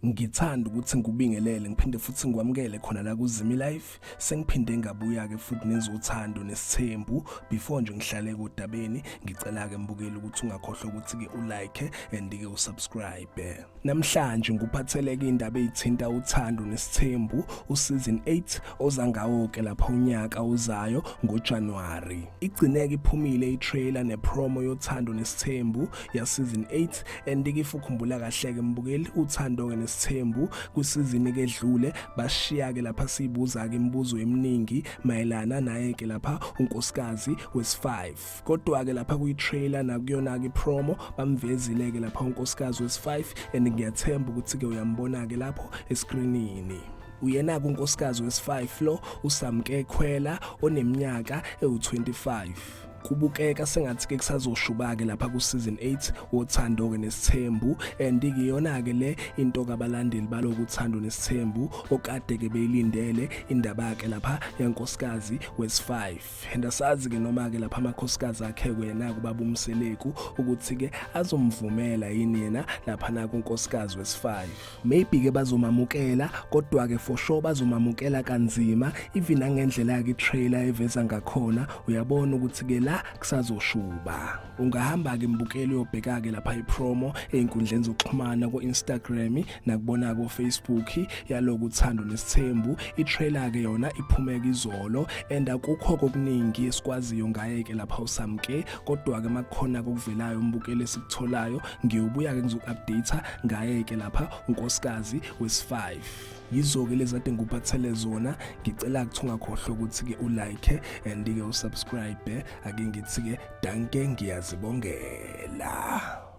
Ngithanda ukuthi ngikubingelele ngiphinde futhi ngikwamukele khona la kuZimi Life. Sengiphinde ngabuya-ke futhi nezothando nesithembu. Before nje ngihlale kodabeni, ngicela-ke mbukeli ukuthi ungakhohlwa ukuthi-ke ulike and-ke usubscribe. Namhlanje ngikuphatheleke indaba ezithinta uthando nesithembu useason 8 oza ngawo-ke lapha unyaka ozayo ngoJanuwari. Igcineke iphumile i-trailer ne-promo yothando nesithembu ya-season 8 and-ke if ukhumbula kahle-ke mbukeli uthando-ke nesithembu kwisizini-ke edlule bashiya-ke lapha siyibuza-ke imibuzo eminingi mayelana naye-ke lapha unkosikazi wesi-5 kodwa-ke lapha kwi-trailer nakuyona-ke i-promo bamvezile-ke lapha unkosikazi wesi-5 and ngiyathemba ukuthi-ke uyambona-ke lapho eskrinini. Uyena-ke unkosikazi wesi-5 lo uSamke Khwela oneminyaka ewu-25. Kubukeka sengathi-ke kusazoshuba-ke lapha ku-season 8 wothando-ke nesithembu and iyona-ke le into kabalandeli baloku uthando nesithembu okade-ke beyilindele indaba-ke lapha yankosikazi wesi-5. And asazi-ke noma-ke lapha amakhosikazi akhe kwena kubaba uMseleku ukuthi-ke azomvumela yini yena lapha nakunkosikazi wesi-5. Maybe ke bazomamukela kodwa ke for sure bazomamukela kanzima even nangendlela ke trailer eveza ngakhona uyabona ukuthi ke la kusazoshuba. Ungahamba ke mbukeli uyobheka ke lapha ipromo einkundleni zokuxhumana ko Instagram nakubona ko Facebook yaloku uthando nesithembu. I-trailer ke yona iphumeka izolo and akukho kokuningi esikwaziyo ngaye ke lapha uSamke kodwa ke makukhona kokuvelayo umbukeli esikutholayo ngiyobuya ke ngizoku-update ngaye-ke lapha unkosikazi wesi-5. Yizo-ke lezi kade ngikuphathele zona. Ngicela ukuthi ungakhohlwa ukuthi-ke ulike and-ke usubscribe. Ake ngithi-ke danke, ngiyazibongela.